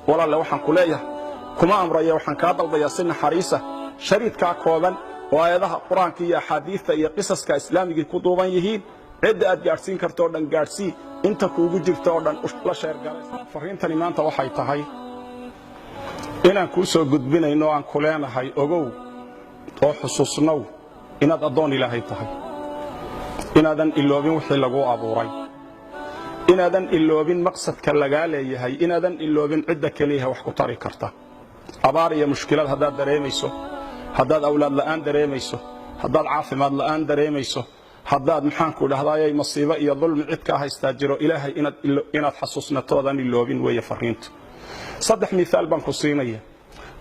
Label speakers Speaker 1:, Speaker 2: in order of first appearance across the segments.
Speaker 1: Walaalle, waxaan ku leeyahay, kuma amraya, waxaan kaa dalbayaa si naxariisa shariidkaa kooban oo aayadaha Qur-aanka iyo axaadiidta iyo qisaska islaamigii ku duuban yihiin, cidda aad gaadhsiin karto o dhan gaadhsii, inta kuugu jirta oo dhan la share galay. Farriintani maanta waxay tahay inaan kuu soo gudbinayno, aan ku leenahay: ogow oo xusuusnow inaad addoon Ilaahay tahay, inaadan iloobin wixii laguu abuuray, inaadan iloobin maqsadka lagaa leeyahay, inaadan iloobin cidda keliyaha wax ku tari karta. Abaar iyo mushkilad haddaad dareemayso, haddaad awlaad la'aan dareemayso, haddaad caafimaad la'aan dareemayso, haddaad, maxaanku dhahdaayay, masiibo iyo dulmi cid kaa haystaa jiro, Ilaahay inaad xasuusnatoodan iloobin weeye farriintu. Saddex miaal baan ku siinaya.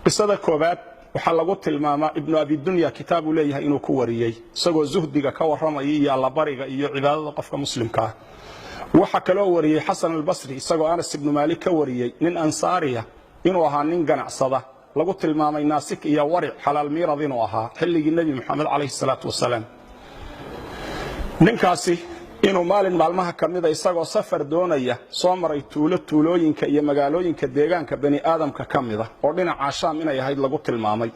Speaker 1: Qisada koowaad waxaa lagu tilmaamaa Ibnu Abidunya kitaabuu leeyahay inuu ku wariyey, isagoo zuhdiga ka warramaya iyo allabariga iyo cibaadada qofka muslimka ah. Waxaa kaloo wariyey Xasan Albasri, isagoo Anas Ibnu Maalik ka wariyey, nin ansaariya inuu ahaa, nin ganacsada lagu tilmaamay, naasik iyo waric, xalaal miirad inuu ahaa xilligii Nebi Moxamed calayhi salaatu wasalaam. Ninkaasi inuu maalin maalmaha ka mida, isagoo safar doonaya, soo maray tuulo tuulooyinka iyo magaalooyinka deegaanka bani aadamka ka mida, oo dhinaca Shaam inay ahayd lagu tilmaamay.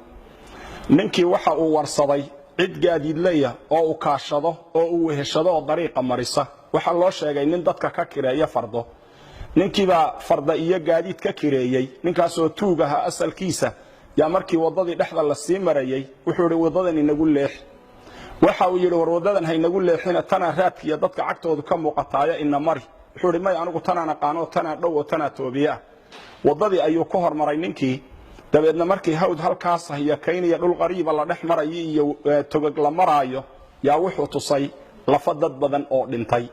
Speaker 1: Ninkii waxa uu warsaday cid gaadiidlaya oo uu kaashado oo uu weheshado oo dariiqa marisa. Waxaa loo sheegay nin dadka ka kireeya fardo. Ninkiibaa farda iyo gaadiid ka kireeyey. Ninkaasoo tuug ahaa asalkiisa yaa markii waddadii dhexda la sii marayey wuxuu idhi: "Waddadan inagu leex." Waxa uu yidhi: "War, waddadan haynagu leexina, tanaa raadkiiyo dadka cagtoodu ka muuqataaya, ina mari." Wuxuu idhi: "May, anigu tanaan aqaanoo, tanaa dhow oo tanaa toobiya." Waddadii ayuu ku hormaray ninkii. Dabeedna markii hawd halkaas iyo kaynaya dhul qariiba la dhex marayo iyo togag la maraayo, yaa wuxuu tusay lafa dad badan oo dhintay.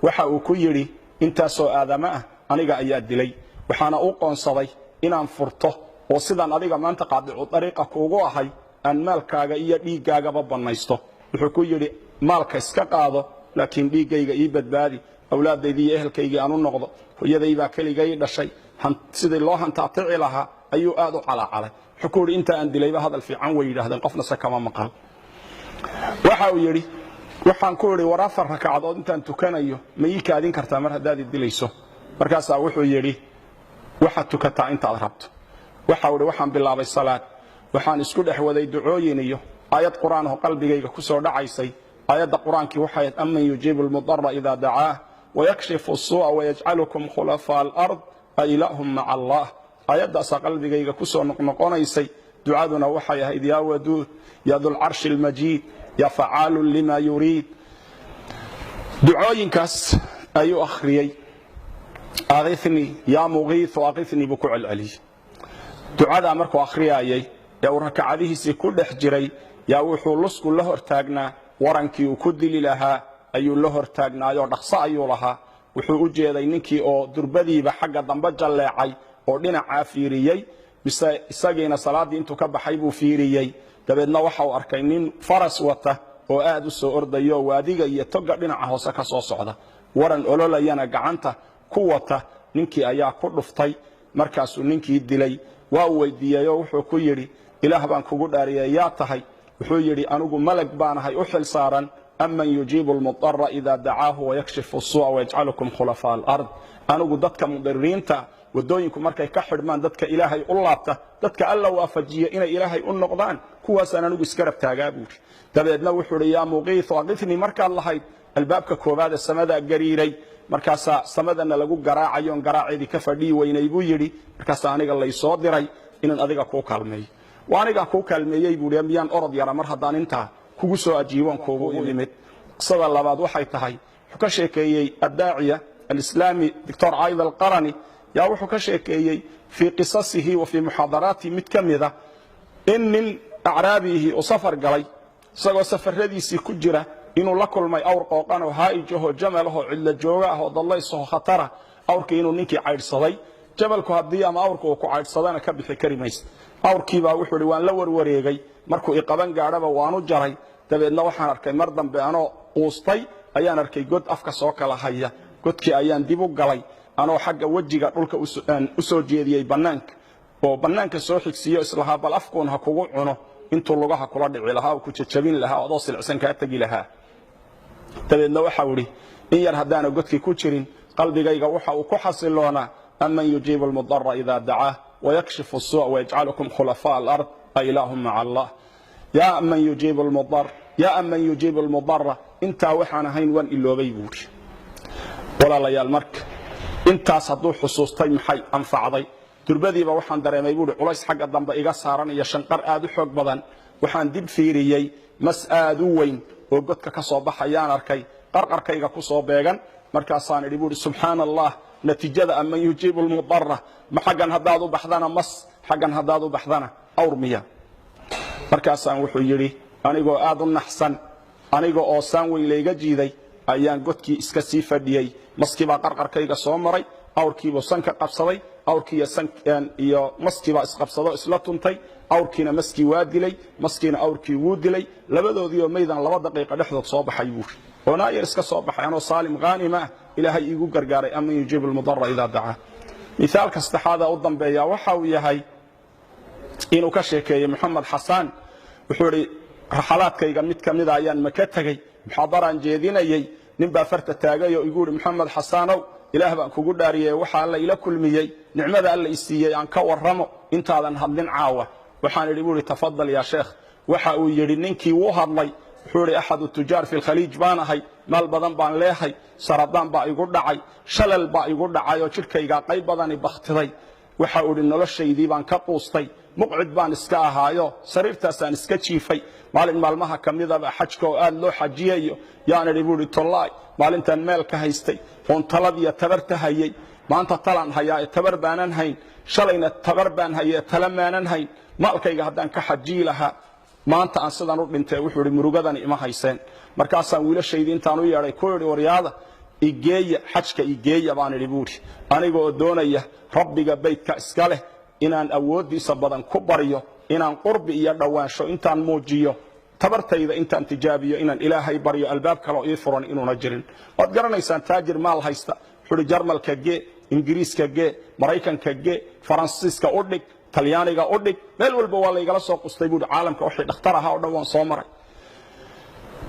Speaker 1: Waxa uu ku yidhi: "Intaasoo aadamo ah aniga ayaa dilay, waxaana u qoonsaday inaan furto, oo sidaan adiga maanta qaadicu dariiqa kuugu ahay aan maalkaaga iyo dhiiggaagaba bannaysto." Wuxuu ku yidhi: "Maalka iska qaado, laakiin dhiiggayga ii badbaadi, awlaadaydii iyo ehelkaygii aan u noqdo. Hooyadaybaa keligay dhashay." Sidii loo hantaatici lahaa ayuu aad u calaacalay. Wuxuu ku yidhi: "Inta aan dilayba hadal fiican way yidhaahdeen, qofna se kama maqal." Waxa uu yidhi: "Waxaan ku idhi, war, 4 rakacadood intaan tukanayo ma ii kaadin kartaa mar haddaad i dilayso?" Markaasaa wuxuu yidhi: "Waxaad tukataa intaad rabto." Waxa uu yidhi: "Waxaan bilaabay salaad, waxaan isku dhex waday ducooyin iyo aayad Qur'aan oo qalbigayga ku soo dhacaysay. Aayadda Qur-aankii waxay: أمن يجيب المضطر إذا دعاه ويكشف السوء ويجعلكم خلفاء الأرض أإله مع الله. Aayaddaasaa qalbigayga ku soo noqnoqonaysay. Ducaduna waxay ahayd: يا ودود يا ذا العرش المجيد يا فعال لما يريد. Ducooyinkaas ayuu akhriyey. أغثني يا مغيث أغثني buu ku celceliyey. Ducadaa markuu akhriyaayey ee uu rakacadihiisii ku dhex jiray, yaa wuxuu lusku la hortaagnaa warankii uu ku dili lahaa ayuu la hortaagnaayoo dhaqso ayuu lahaa. Wuxuu u jeeday ninkii oo durbadiiba xagga dambe jalleecay oo dhinacaa fiiriyey, mise isagiina salaaddii intuu ka baxay buu fiiriyey. Dabeedna waxa uu arkay nin faras wata oo aad u soo ordayo, waadiga iyo toga dhinaca hoose ka soo socda, waran ololayana gacanta ku wata. Ninkii ayaa ku dhuftay, markaasuu ninkii dilay. Waa uu weydiiyey oo wuxuu ku yidhi: "Ilaah baan kugu dhaariyay, yaa tahay?" Wuxuu yidhi: "Anigu malag baanahay u xil saaran أمن يجيب المضطر إذا دعاه ويكشف السوء ويجعلكم خلفاء الأرض. Anigu dadka mudiriinta, wadooyinku markay ka xidhmaan, dadka Ilaahay u laabta, dadka Alla waafajiya inay Ilaahay u noqdaan, kuwaasaan anigu iskarab taagaa," buuri. Dabeedna wuxuu idhi: "يا مغيث أغثني markaad lahayd, albaabka koowaad ee samadaa gariiray, markaasaa samadana lagu garaacayoon garaaceedii ka fadhiyi weynay," buu yidhi. "Markaasaa aniga laysoo diray inaan adiga kuu kaalmeeyo. Waa anigaa kuu kaalmeeyey," buuhi. "Miyaan orod yara mar haddaan intaa kugu soo ajiiboon kuugu imid?" Qisada labaad waxay tahay, wuxuu ka sheekeeyey addaaciya alislaami Doctor Caid Alqarani, yaa wuxuu ka sheekeeyey fii qisasihi wa fii muxaadaraatihi mid ka mida in nin acraabiihii uu safar galay. Isagoo safaradiisii ku jira inuu la kulmay awr qooqan oo haa'ij ahoo, jamal ahoo, cidlo jooga ah oo dallaysahoo khatara. Awrkii inuu ninkii caydhsaday. Jamalku haddii ama awrka uu ku caydhsadana ka bixi kari maysa. Awrkiibaa, wuxuu idhi, waan la warwareegay, markuu iqaban gaadhaba waanu jaray. Dabeedna waxaan arkay mar dambe anoo quustay ayaan arkay god afka soo kala haya. Godkii ayaan dib u galay, anoo xagga wejiga dhulka u soo jeediyey bannaanka oo bannaanka soo xigsiiyo, islahaa bal afkuun ha kugu cuno intuu lugaha kula dhici lahaa oo ku jajabin lahaa, adoo silicsan kaa tegi lahaa. Dabeedna waxau idhi: in yar haddaana godkii ku jirin, qalbigayga waxa uu ku xasiloonaa Aman yujiibu almudara ida dacaah wayakshifu الsuuء wayajcalukum khulafaa alard, a ilaahum maca Allah? Yaa man yujiibu lmudar, yaa man yujiibu lmudara, intaa waxaan ahayn waan iloobay, buuri. Walaalayaal, marka intaas hadduu xusuustay, maxay anfacday? Durbadiiba waxaan dareemay, buuhi, culays xagga dambe iga saaran iyo shanqar aad u xoog badan. Waxaan dib fiiriyey, mas aad u weyn oo godka ka soo baxayaan arkay, qarqarkayga ku soo beegan. Markaasaan idhi, buuhi, subxaana Allah, natiijada aman yujiibu lmudara, ma xaggan haddaad u baxdana mas, xaggan haddaad u baxdana awr miya? Markaasaan, wuxuu yidhi, anigoo aad u naxsan, aniga oo saan weyn layga jiiday, ayaan godkii iska sii fadhiyey. Maskiibaa qarqarkayga soo maray, awrkiibuu sanka qabsaday, awrkiiyo iyo maskiibaa isqabsado, isla tuntay. Awrkiina maskii waa dilay, maskiina awrkii wuu dilay. Labadoodiioo maydan 2 daqiiqa dhexdood soo baxay, buuri, oo naayar iska soo baxay, anoo saalim ghaanima ah Ilaahay iigu gargaaray. Aman yujiibu lmudara idaa dacaa. Mithaalka saddexaada u dambeeya waxa uu yahay inuu ka sheekeeyey Moxamed Xasaan. Wuxuu idhi, raxalaadkayga mid ka mida ayaan maka tegey, muxaadaraan jeedinayey. Nin baa farta taagay oo igu yidhi, Moxamed Xasaanow, Ilaah baan kugu dhaariyey, waxa Alla ila kulmiyey, nicmada Alla i siiyey aan ka warramo intaadan hadlin caawa. Waxaan idhi, buu ihi, tafadal yaa sheekh. Waxa uu yidhi ninkii wuu hadlay, wuxuu idhi, axadu tujaar fi lkhaliij baan ahay, maal badan baan leehay, saradaan baa igu dhacay, shalal baa igu dhacay oo jidhkaygaa qayb badani bakhtiday. Waxa uu idhi, noloshaydii baan ka quustay, muqcid baan iska ahaayo, sariirtaasaan iska jiifay. Maalin maalmaha ka midaba, xajka oo aad loo xajiyayo, yaan idhi, buu idhi, tollaay, maalintaan meel ka haystay oon taladiyo tabarta hayay, maanta talaan hayaa ee tabar baanan hayn, shalayna tabar baan hayee tala maanan hayn. Maalkayga haddaan ka xajiyi lahaa maanta aan sidan u dhintay, wuxuu idhi, murugadani ima hayseen. Markaasaan wiilashaydii intaan u yeedhay ku idhi, waryaada, igeeya xajka, igeeya baan idhi, buuri, aniga oo doonaya Rabbiga baydka iska leh inaan awooddiisa badan ku baryo, inaan qurbi iyo dhowaansho intaan muujiyo, tabartayda intaan tijaabiyo, inaan Ilaahay baryo, albaab kaloo ii furan inuuna jirin. Waad garanaysaan taajir maal haysta, wuxuu idhi, Jarmalka gee, Ingiriiska gee, Maraykanka gee, Faransiiska u dhig, Talyaaniga u dhig, meel walba waa laygala soo qustay, buuhi. Caalamka waxay dhakhtar ahaa o dhan waan soo maray.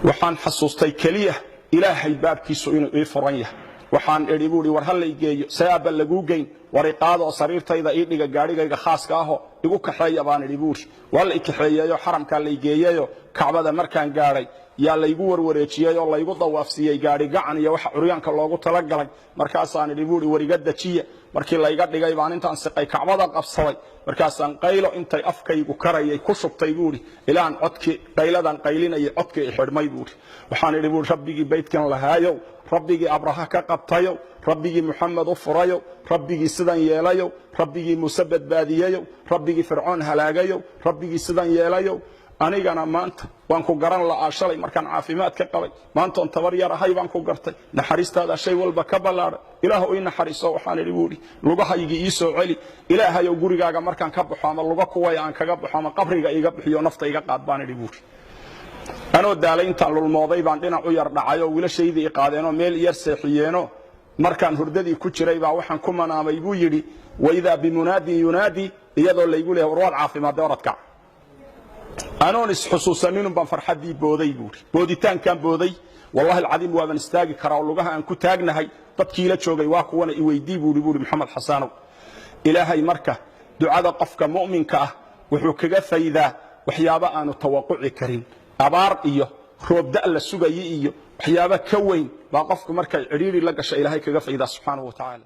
Speaker 1: Waxaan xasuustay keliya Ilaahay baabkiisu inuu ii furan yahay. Waxaan idhi, buuhi, war ha lay geeyo. See aabba laguu geyn? War iqaado oo sariirtayda ii dhiga, gaadhigayga khaaska ahoo igu kaxeeya, baan idhi, buuhi. Waa la i kaxeeyeeyo, xaramkaa lay geeyeyo. Kacbada markaan gaadhay, yaa laygu warwareejiyey oo laygu dawaafsiiyey gaadhi gacan iyo waxa curyaanka loogu talagalay. Markaasaan idhi, buuhi, war iga dejiya. Markii layga dhigay baan intaan siqay kacbada qabsaday. Markaasaan qaylo intay afkaygu karayay ku shubtay, buuhi, ilaan codkii qayladan qaylinayay codkii i xidhmay, buuhi. Waxaan idhi, buuhi, Rabbigii baydkan lahaayow, Rabbigii Abraha ka qabtayow, Rabbigii Muxamed u furayow, Rabbigii sidan yeelayow, Rabbigii Muuse badbaadiyeyow, Rabbigii Fircoon halaagayow, Rabbigii sidan yeelayow, anigana maanta waan ku garan la'aa shalay markaan caafimaad ka qabay, maantoon tabar yar ahay baan ku gartay. Naxariistaada shay walba ka ballaadhay, Ilaahu ii naxariiso. Waxaan idhi, buuhi, lugahaygii ii soo celi. Ilaahayow, gurigaaga markaan ka baxo ama luga kuwaya aan kaga baxo ama qabriga iiga bixiyo, nafta iga qaad, baan idhi, buuhi. Anoo daalay intaan lulmooday baan dhinac u yar dhacay oo wiilashaydii i qaadeenoo meel yar seexiyeenoo. Markaan hurdadii ku jiray baa waxaan ku manaamay, buu yidhi, waidaa bimunaadin yunaadi, iyadoo laygu leeyahay, war waad caafimaadday, oradkac. Anoon isxusuusaninun baan farxaddii booday, buuri. Booditaankaan booday, wallahi alcadiim, waaban istaagi karaa oo lugaha aan ku taagnahay. Dadkii la joogay waa kuwana iweydii, buuri Maxamed Xasanow. Ilaahay marka ducada qofka mu'minka ah wuxuu kaga faydaa waxyaabo aanu tawaquci karin. Abaar iyo roobda la sugayi iyo waxyaabo ka weyn baa qofku markay cidhiidhi la gasha Ilaahay kaga faydaa, subxaanahu wa tacaala.